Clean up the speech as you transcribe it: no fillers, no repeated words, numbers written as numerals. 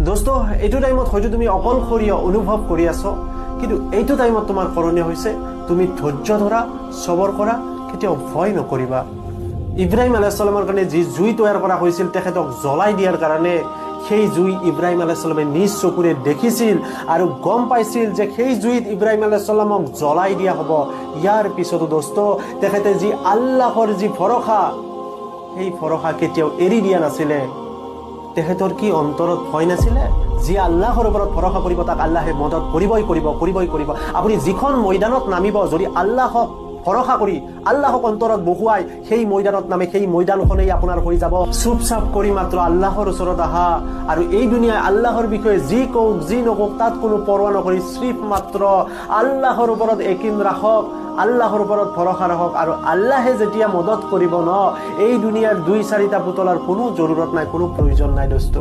দোস্ত, এইটো টাইমত হয়তো তুমি অকলশৰীয়া অনুভৱ কৰি আছ, কিন্তু এইটো টাইমত তোমাৰ কৰণীয় হৈছে তুমি ধৈৰ্য ধৰা, সবৰ কৰা, কেতিয়াও ভয় নকৰিবা। ইব্ৰাহিম আলাইহিসসালামৰ কাৰণে যি জুই তৈয়াৰ কৰা হৈছিল তেখেতক জ্বলাই দিয়াৰ কাৰণে, সেই জুই ইব্ৰাহিম আলাইহিসসালামে নিজ চকুৰে দেখিছিল আৰু গম পাইছিল যে সেই জুইত ইব্ৰাহিম আলাইহিসসালামক জ্বলাই দিয়া হ'ব। ইয়াৰ পিছতো দোস্ত, তেখেতে যি আল্লাহৰ যি ভৰসা, সেই ভৰসা কেতিয়াও এৰি দিয়া নাছিলে। তেখেতৰ কি অন্তৰত ভয় নাছিলে? যি আল্লাহৰ ওপৰত ভৰসা কৰিব তাক আল্লাহে মদত কৰিবই কৰিব, কৰিবই কৰিব। আপুনি যিখন মৈদানত নামিব, যদি আল্লাহক ভৰসা কৰি আল্লাহক অন্তৰত বহুৱাই সেই মৈদানত নামে, সেই মৈদানখনেই আপোনাৰ হৈ যাব। চুপ চাপ কৰি মাত্ৰ আল্লাহৰ ওচৰত আহা আৰু এই দুনিয়াই আল্লাহৰ বিষয়ে যি কওক যি নকওক তাত কোনো পৰোৱা নকৰি চিৰ্ফ মাত্ৰ আল্লাহৰ ওপৰত একিন ৰাখক, আল্লাহৰ ওপৰত ভৰসা ৰাখক। আৰু আল্লাহে যেতিয়া মদত কৰিব ন, এই দুনিয়াৰ দুই চাৰিটা পুতলাৰ কোনো জৰুৰত নাই, কোনো প্ৰয়োজন নাই দোস্ত।